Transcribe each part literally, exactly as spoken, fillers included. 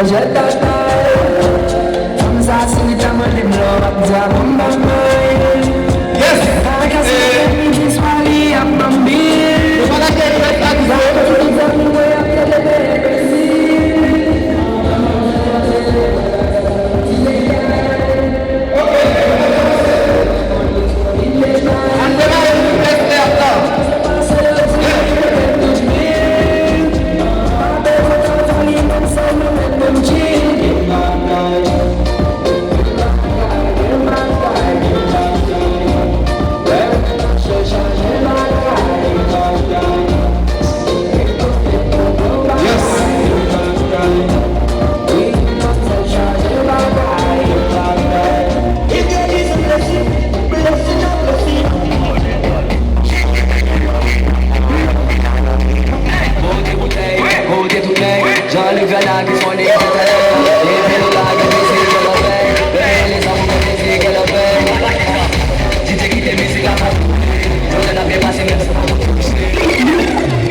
Yes. Eh. Nou pa lage nou ret la di.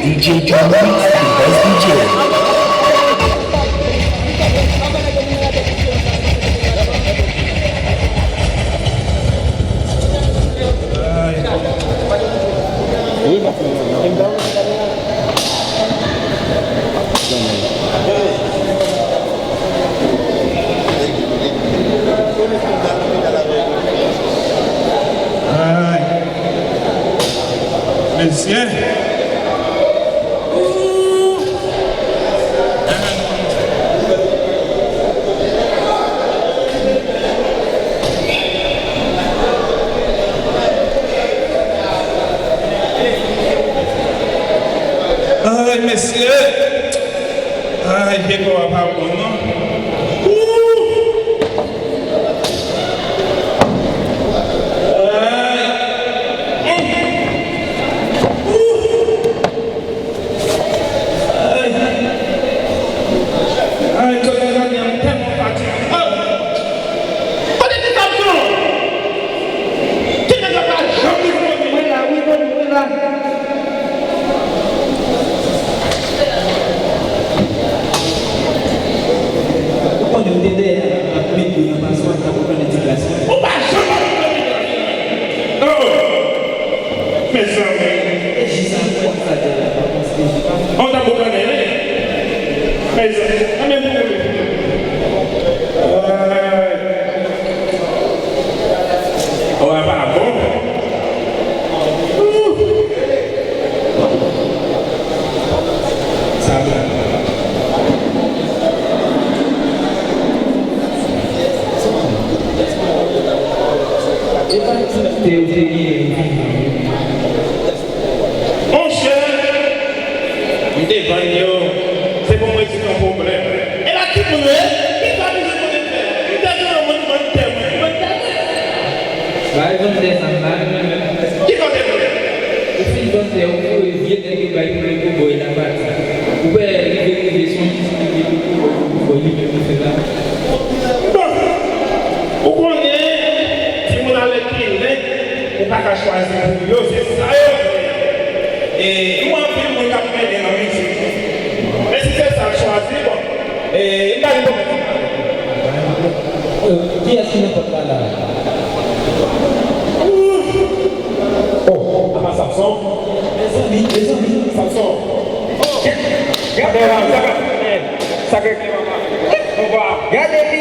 D J Thomas, the best D J. Ay. Mesye. Ay, mesye. Ay, vye kò a pa bon, non. Ooh. Ay. Mm. Ooh. Ay. Ay, jodi a, jodi a, m tèlman fatige. Oh! Kote ti Samson? Ti nèg la pa janm rive, mwen la, wi, mwen la. Ou konnen m te dèyè a ap met dlo nan paswa, m t ap pran ti glas mwen. Ou pa janm ap pran ti glas mwen. Oh! Mezanmi. E jis apre m sa di a la, pa panse ke jis apre. On ta boukannen, wi. Mezanmi. Anben pou mwen. Ay. Ora pa bon. Ooh. Sa bon. Monchè, m te vann yo. Se pou mwen se yon pwoblèm. E la ki moun yo ye? Ki sa bizwen konnen fè? M te gen yon moun vann tè mwen, vann tè mwen. Bay vann tè sa m bay mwen menm. Ki kote moun yo? Ou fin vann tè, ou voye vye nèg yo bay pou yo kowbòy la pati. Ou wè rive rive se yon ti nèg yo kowbòy pou kowbòy li menm li fè la. Bon, ou konnen, timoun ale pi len, ou pa ka chwazi pou yo, se sa yo vle. E nou anpil moun k ap mennen nan mizik. Men si se sa l chwazi, bon, e, m pa gen pwoblèm. Euh, kiyès ki nan pòt la la? Oh, apa Samson? Mezanmi, mezanmi. Samson. Oh, gade la, sa k ap fèt. Sa k ap fèt. Gade li.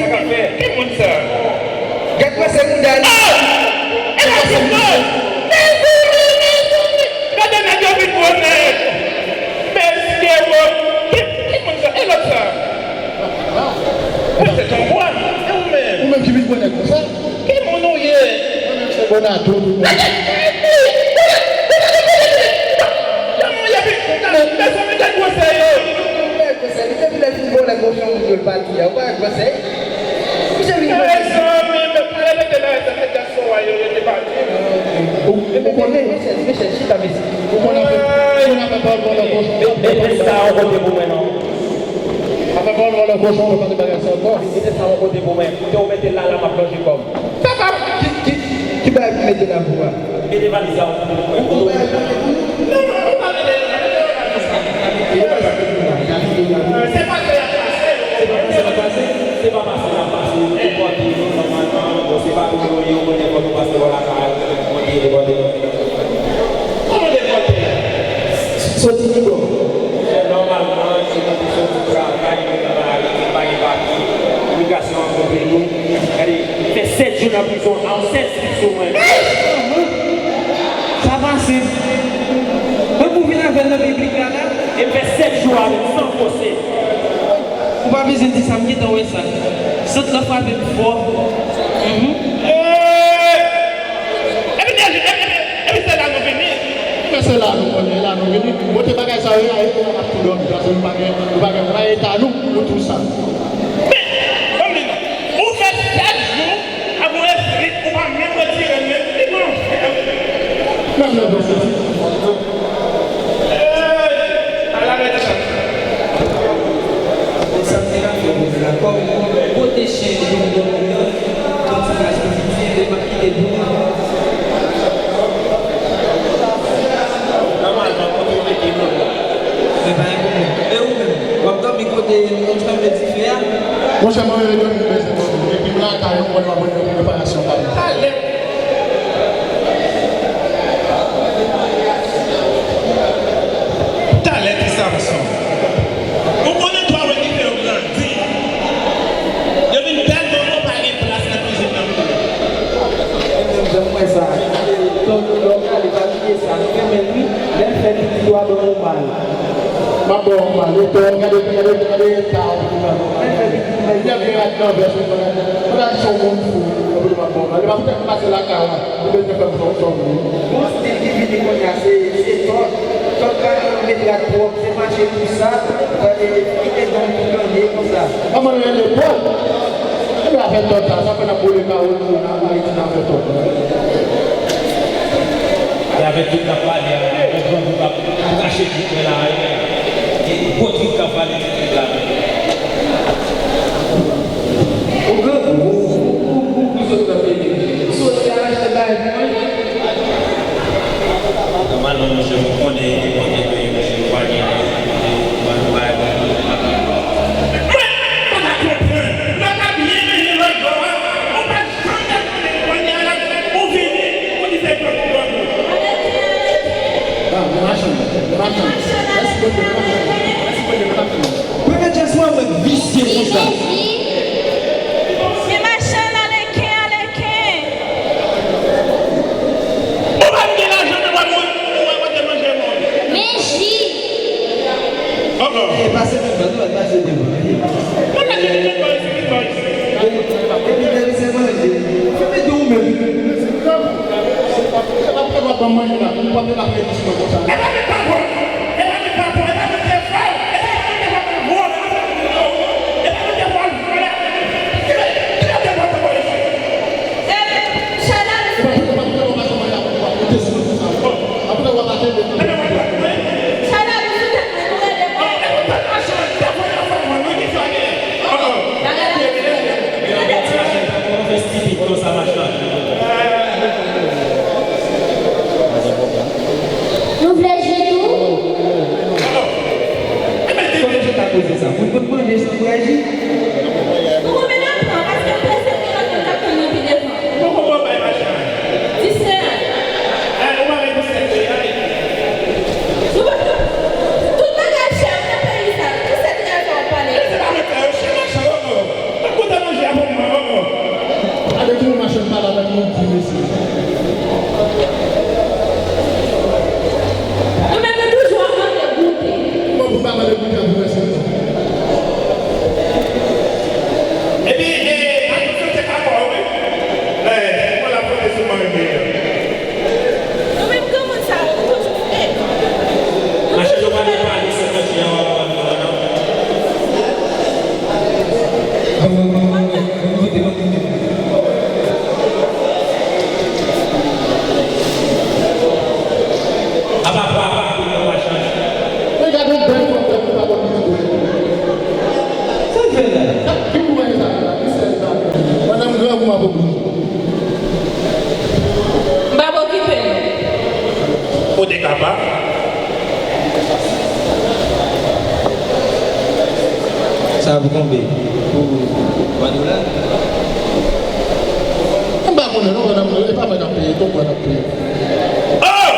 Ki moun sa? Gad prese mouda li. Oh! E la ki moun? Mezanmi, mezanmi. Gade nèg yo vin gwo nèg. Mesye, wo. Ki, ki moun sa? E lòt sa? Mwen se tanbwa. E ou menm? Ou menm ki vin gwo nèg konsa? Ki moun ou ye? Mwen menm se Bonato, tou moun. Mezanmi, gad gwosè yo. Li te vin lè fin vòlè kochon moun yo, l pa di a. Ou pa wè gwosè? Misye vin vòlè. Mezanmi, men pale mete nan sa se gason wa yo, yo te pati. Ou, ou konnen. Mesye, mesye, chita, mesye. Ou konnen afè, ou konnen afè pa vòlè kochon. Mete sa yon kote pou mwen, non. Afè pa vòlè kochon, nou pa de bagay sa ankò. Mete sa yon kote pou mwen. Kote ou mete l la, la, m ap lonje kò m. Papa! Ki, ki, ki bagay pou mete la pou a? Mete valiz la, ou pou mwen. Ou bay valiz pou nou? Non, non, ou pa mete, mete valiz la. Se pa kè y ap pase, se pa kè y ap pase. Soti ki bò? Nòmalman, se kondisyon pou travay, pou mari ki pa gen papye, imigrasyon an kontre nou. Gade, fè sèt jou nan prizon, a yon sèz pik sou mwen. Sa pase. Mwen pou vin avè l nan piblik la, la. E m fè sèt jou avè l, san fòse. Ou pa bezwen di sa, m gentan wè sa. Sant lan frape m fò. Mhm. Epi, epi, epi, epi se la nou vini. Men se la nou konnen, la nou vini. Kote bagay sa yo ye, a, epi n ap tou dòmi, paske nou pa gen, nou pa gen, nou pa gen eta nou pou tou sa. Men, ban m di nou, ou fè sèt jou avè yon espri, ou pa menm retire l, men li manke. Menm lè nou soti. Hey! Ala rèd sa. Sa m te ka fè pou mwen la, kòm kote chen yo vin dòmi an, kòm sa ka espirityèl, e m ap kite pou mwen. Nòmalman, kote yo mete nou. Men pa gen pwoblèm. E ou menm, w ap dòmi kote yo sanble dife a? Monchè, mwen rele dòmi, mwen se dòmi. Epi m lakay, yon mòn w ap rele pou reparasyon pa m. Talè. Talè ti Samson. Ou konnen twa wè ki fè yo grandi. Yo vin tèlman bon, pa gen plas nan kizin nan pou yo. E menm jan m wè sa, se ton Dodo k ale, pa bliye sa, nou renmen l wi, lè l fè pitit ou a ban w mal. M ap ba w mal, e tò, gade, gade, gade eta w, gade. Lè vye rad nan vès ou, gade, gade, gade, se yon moun fou, epi m ap ba w mal. E pa poutèt m pase lakay la, ou bezwen fè m sa w sa w vle. Bon stil ki vini kounye a, se, se tòt. Tòt pa met rad pwòp, se mache pou sa, e, kite gang pou ganye konsa. Kòman nou rele Pòl? Epi afè tòt sa, sa fè n ap boule kawotchou nan Ayiti nan afè tòt. E avèk tout n ap pale a, yon grangou k ap rache tout mwen la, e gwo trip k ap vale tout mwen la. Yon grangou, ou, ou, ou, ou sot nan peyi, ou sot al achte bagay pou mwen. Nòmalman, monchè, mwen konnen e bon te peye, monchè, ou pa gen, ou pa gen bagay pou mwen. Mwen, mwen pa ka konprann. Lè w ta byen menye lòt bò a, ou pa janm te konnen kounye a la, ou vini, ou di se grangou, grangou. Ah, men machann, men machann. Mèsi Bondye, men machann. Mèsi Bondye, men machann. Premye chans mwen, mwen visye konsa. Jezi. Men machann aleken, aleken. Ou pa t gen lajan, men w ap ou wè kote manje moun. Men ji. Ankò. E pase devan, nou pase devan. Mwen pa t gen lajan, mwen pa t gen lajan. Epi lè misye manje, fè mete ou menm. Se pa, se pa pou w ap ban m manje la, pou w ap ap mete sou mwen konsa. E pa mete pa bon. E pa mete pa bon. E pa mete fòl. E pa mete pa bon. E pa mete fòl. Ki lè, ki lè te bon pou mwen? Nou vle jwi tou? Kòman se ta poze sa? Moun konn manje san bwè ji? Ou konn men nan pran, paske m prese pou lòt moun k ap tann nan pi devan. Ou poko bay machan. Di sè a. Eh, ou pa gen pou sèt reyal. Nou pa, tout bagay chè nan peyi sa. Pou sèt reyal sa w ap pale. Men se pa mwen k fè yo chè, machan yo. Mwen kontan manje a pou mwen, oh, oh. Gade tou machann pale avèk moun di mesye. Nou menm nou toujou ap mande goute. Kòman pou m pa mande goute a pou mesye? Epi, e, atansyon se pa fò, wi. E, mwen la pote sou manje. Nou menm granmoun sa yo, nou toujou fè. Machann yo pa nan pale, se manje a w ap pran nan. Apa, apa, apa, apa, apa, machann. Men gade yon bèl fanm, fanm ki pa konn li tou. Sa l fè la? Ki pou manje sa la? Ki sèl sa? Madanm grangou ap oubli. M p ap okipe nou. Ou te kapab. Sa pou konbe. Pou twa dola. M pa konnen non, madanm, e pa mwen k ap peye, tonton mwen k ap peye. Oh!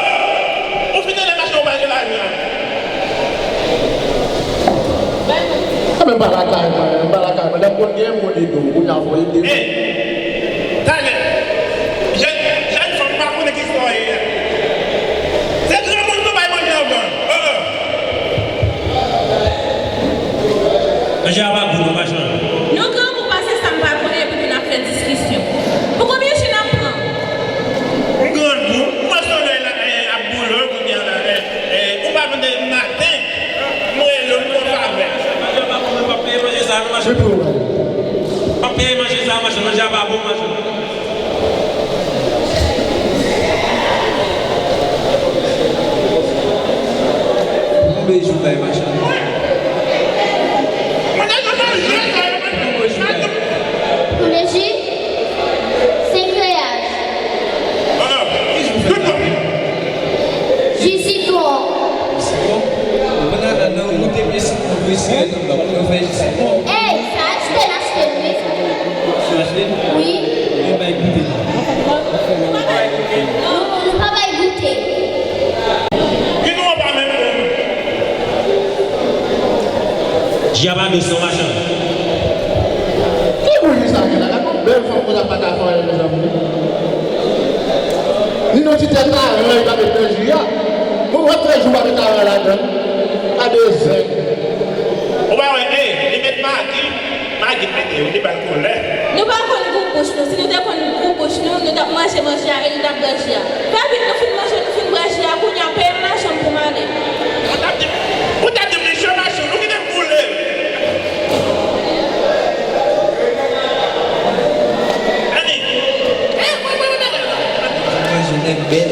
Ou fin ale mache, ou pa gen lajan. Men m pa lakay mwen, m pa lakay mwen. Lè m konn gen moun ede w, kounye a fò ede m. Hey! Talè! Jèn, jèn fanm pa konnen ki sa w ye a. Se granmoun nou bay manje anvan. Oh, oh. Manje a pa gou non, machann. Nou granmoun pase sa m pa konnen epi nou n ap fè diskisyon. Pou konbyen jou n ap pran? M granmoun, mwen solèy la, eh, ap boule w kounye a la, eh, eh, ou pa tande maten, mwen rele w, m fè w favè. Manje a pa bon, mwen p ap peye manje sa non, machann. Epi w pa. M p ap peye manje sa, machann, manje a pa bon, machann. Move jou bay machann. Move jou bay. Move jou. Senk greyaj. Ji sitwon. Sitwon? Ou konn al nan goute pye sitwon, pye sitwon, ou fè ji sitwon. Ey, sa achte, n achte l, wi. Ou achte l? Wi. Ou bay goute. Nou, nou pa bay goute. Ji a pa dous non, machann. Ki bouyi sa gen la? Gad yon bèl fanm konsa pa ka fè anyen, mezanmi. Ni yon ti tèt aran li pa met nan ji a. Mwen wè trè jou pa met aran ladan. Gade zen. Ou pa wè, eh, li met magi. Magi mete yo, li ba l koulè. Nou pa konn gou bouch nou. Si nou te konn gou bouch nou, nou t ap manje manje a e nou t ap bwè ji a. Fè vit, nou fin manje, nou fin bwè ji a, kounye a peye m lajan m pou m ale. Ou t ap di, ou t ap di misye mache, nou kite m boule. Ani. Eh, mwen, mwen, mwen, mwen. Manje nèg bèl.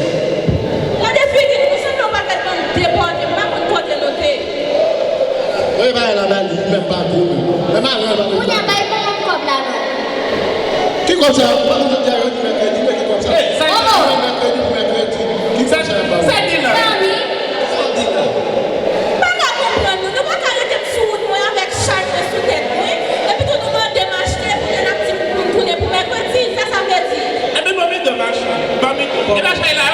Gade figi nou, nou sanble yon pakèt bann depòte, m pa konn kote nou te ye. Mwen pa la ba li, li menm pa tou. Men malè pa li. Kounye a bay bonbon kòb la non. Ki kòb sa? Ou pa konn jodi a yo di mèkredi, men ki kòb sa? Hey, sa ki sa? Mèkredi pou mèkredi. Ki kòb sa y ap ba ou? Sa di la? Sami. Sa di la? M pa ka konprann nou. Nou pa ka rete m sou wout mwen avèk chay mwen sou tèt mwen. Epi tou nou mande m achte, epi tou n ap di m pou m tounen pou mèkredi. Sa sa vle di? Epi ban m de machann. Ban m de machann la.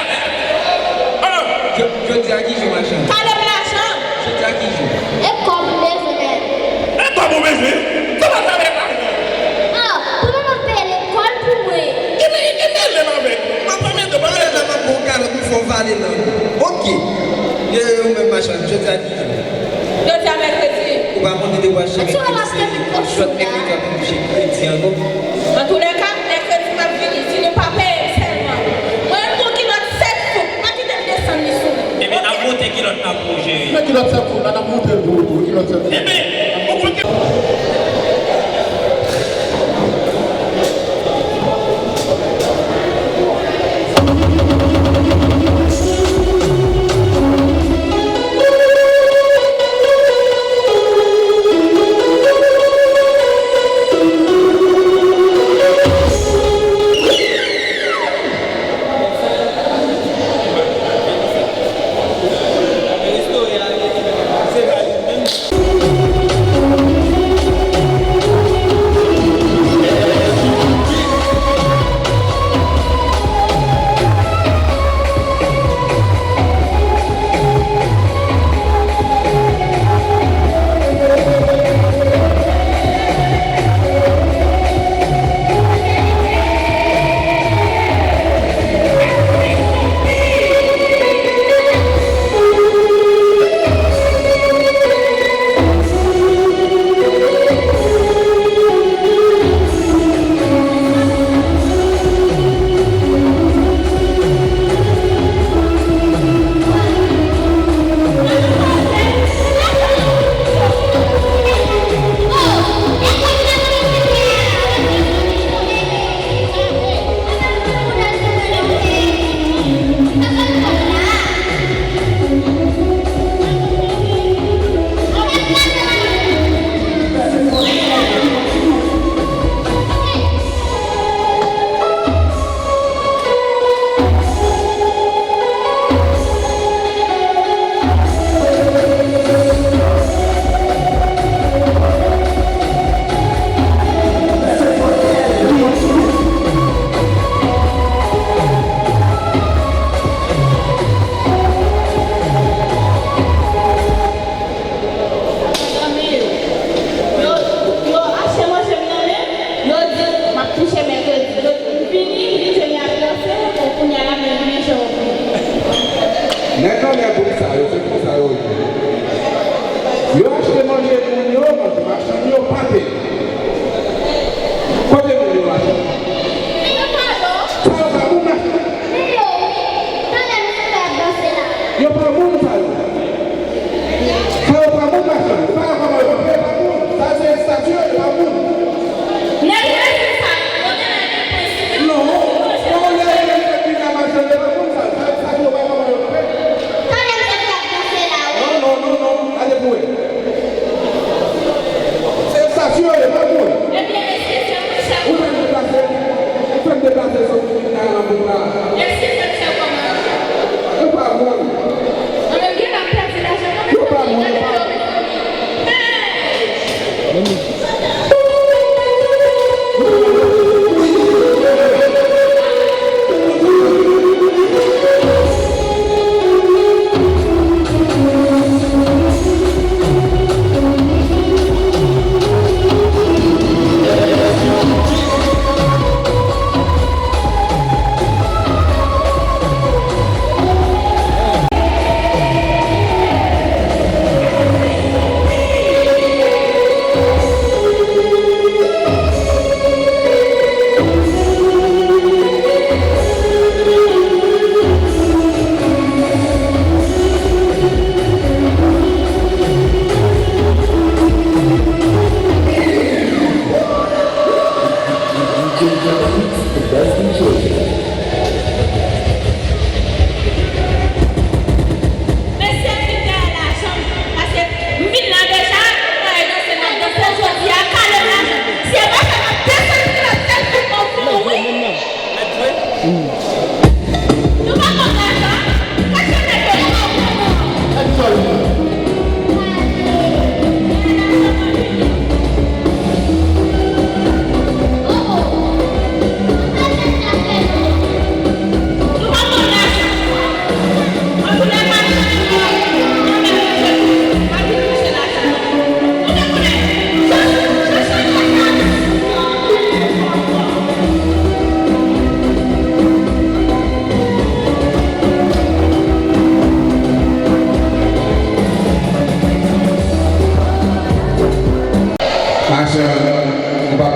Oh! Jodi a ki jou machann? Kale m lajan. Jodi a ki jou? E kòb ou bezwen? E kòb ou bezwen? Kòman sa fè lajan? Ah, pou mwen m ap peye lekòl pou mwen. Ki mele, ki mele m avèk ou? M ap fè men de bagay la, m ap bon kalòt pou fè w vale lang. Ok. Ye, ou menm machann, jodi a ki jou? Jodi a mèkredi. Ou pa konn li te pral chèmen kredi, se jòt mèkredi ap touche kredi ankò. Antoulèka, mèkredi m ap vini, si nou pa peye m sèlman. Mwen menm gon kilòt sèt sou, pa kite m desann li sou nou. Ebyen, ap monte kilòt la pou ou, cheri. Men kilòt sèt sou la, n ap monte l pou ou tou, kilòt sèt sou. Ebyen, ou konn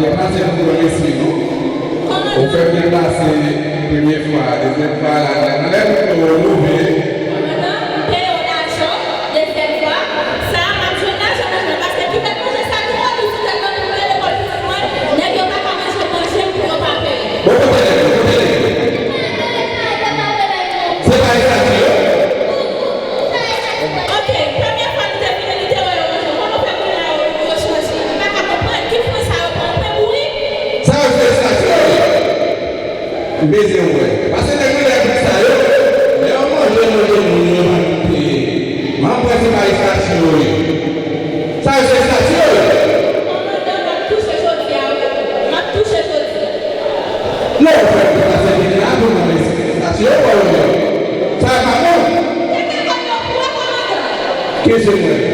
Pase pou mwen, mèsi, non? Ou fè m deplase premye fwa, dezyèm fwa la, anlè m leve. Kòmandan, m peye w lajan, dezyèm fwa, sa a, m ap jwenn lajan manje, paske ki fè manje sa twò di sou tèt mwen pou m peye lekòl pitit mwen, nèg yo pa ka manje manje m pou yo pa peye. Bon, kote nèg yo? Kote nèg yo? Se pa estati yo? Ok, premye fwa nou te vini, nou te wè yo manje. Kòman fè kounye a yo, yo chanje? M pa ka konprann. Ki fwen sa yo pran? Ou pran bouri? Sa yo se estati yo ye. M bezwen wè. Paske nèg yo lè fè sa yo, lè yo manje, manje moun yo pa peye. M ap wè se pa estati yo ye. Sa yo se estati yo ye. Kòmandan, m ap touche jodi a, wi. M ap touche jodi a. Non, frè, se pa se vin la pou mwen, men se sa, se yo pa yo menm. Sa pa bon. Teke kòb yo pou mwen, kòmandan. Ke se mwen.